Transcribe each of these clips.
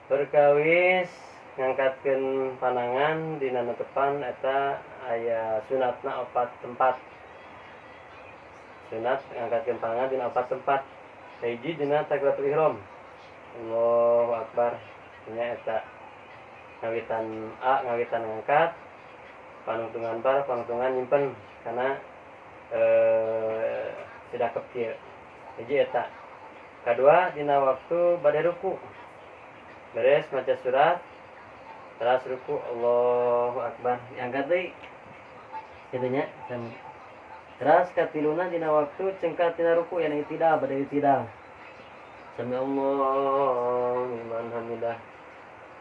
Perkawis ngangkatkeun panangan dina netepan eta aya sunatna opat tempat. Sunat ngangkatkeun panangan dina opat tempat. Hiji dina takbiratul ihram. Allahu akbar. Nya eta ngawitan A, ngawitan ngangkat, panungtungan bar, panungtungan nyimpen karena sidakep kieu. Hiji eta. Kadua dina waktu bade ruku. Beres maca surat terus ruku, Allahu akbar, diangkat deui kitu nya. Terus katiluna dina waktu cengkat tina ruku, yang i'tidal, bade i'tidal, sami Allahu liman hamidah.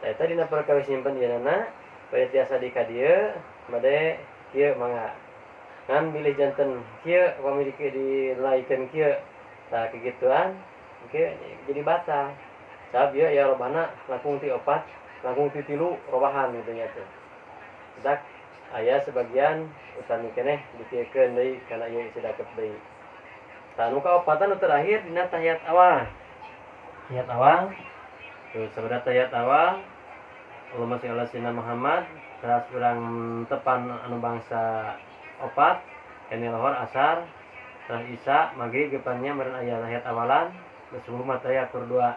Tah, eta dina perkawis nyimpen ieuna bade tiasa di ka dieu, bade kieu mangga, ngan bilih janten kieu upami dilaikeun kieu, tah kegituan kieu jadi batal. Sabab ieu ya robahna langkung ti opat, langkung ti tilu robahan gitu nya teh. Tak aya sebagian utami keneh dikieukeun deui kana ieu sidakep deui. Tah, nu kaopatan, nu terakhir, dina tahiyat awal. Tahiyat awal tuh saboda tahiyat awal, Allahumma sholli ala sayyidina Muhammad, terus urang tepan anu bangsa opat ini lohor, asar, terus isya, maghrib gepannya meureun aya tahiyat awalan, subuh mah tahiyat tur dua.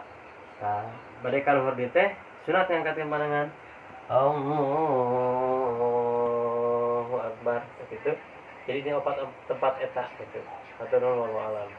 Tah, bade kaluhur dieu teh sunat ngangkatkeun pandangan, Allahu akbar, gitu. Jadi ini opat tempat eta gitu. Hatur nuhun, wallahu alam.